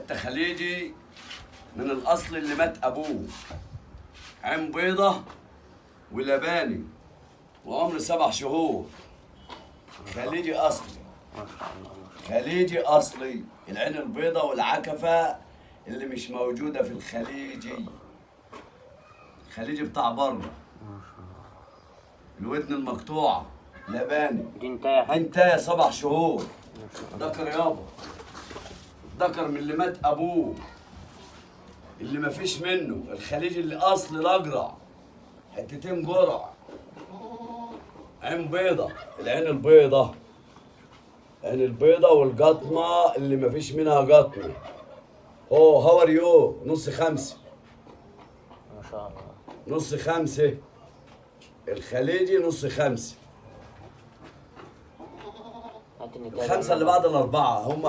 حتة خليجي من الاصل اللي مات ابوه، عين بيضة ولباني وعمر 7 شهور، خليجي اصلي. ما شاء الله، ما شاء خليجي اصلي، العين البيضة والعكفه اللي مش موجودة في الخليجي، الخليجي بتاع بره. الله، ما شاء الله. الودن المقطوعة لباني. دي انت يا حاج؟ انت يا 7 شهور. ما شاء الله. ذكر يابا، ذكر من اللي مات ابوه، اللي مفيش منه، الخليجي اللي اصل الاجرع، حتتين جرع، عين بيضة، العين البيضة، العين البيضة والقطمة اللي مفيش منها قطمة. هو how are you؟ نص خمسة. ما شاء الله. نص خمسة، الخليجي نص خمسة. هات النتاية. الخمسة اللي بعد الأربعة هم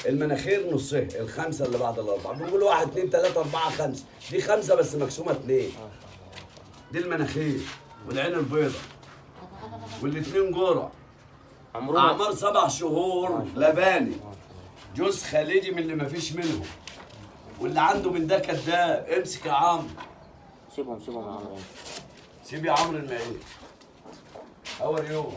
المناخير نصها، الخمسة اللي بعد الأربعة بنقول واحد اتنين تلاتة أربعة خمسة، دي خمسة بس مقسومة اتنين. ما شاء الله. دي المناخير والعين البيضة والاتنين جرع. عمره أعمار 7 شهور لباني، جوز خليجي من اللي مفيش منهم، واللي عنده من ده كداب. امسك يا عمرو. سيبهم سيبهم يا عمرو. سيب يا عمرو المعين. how are you؟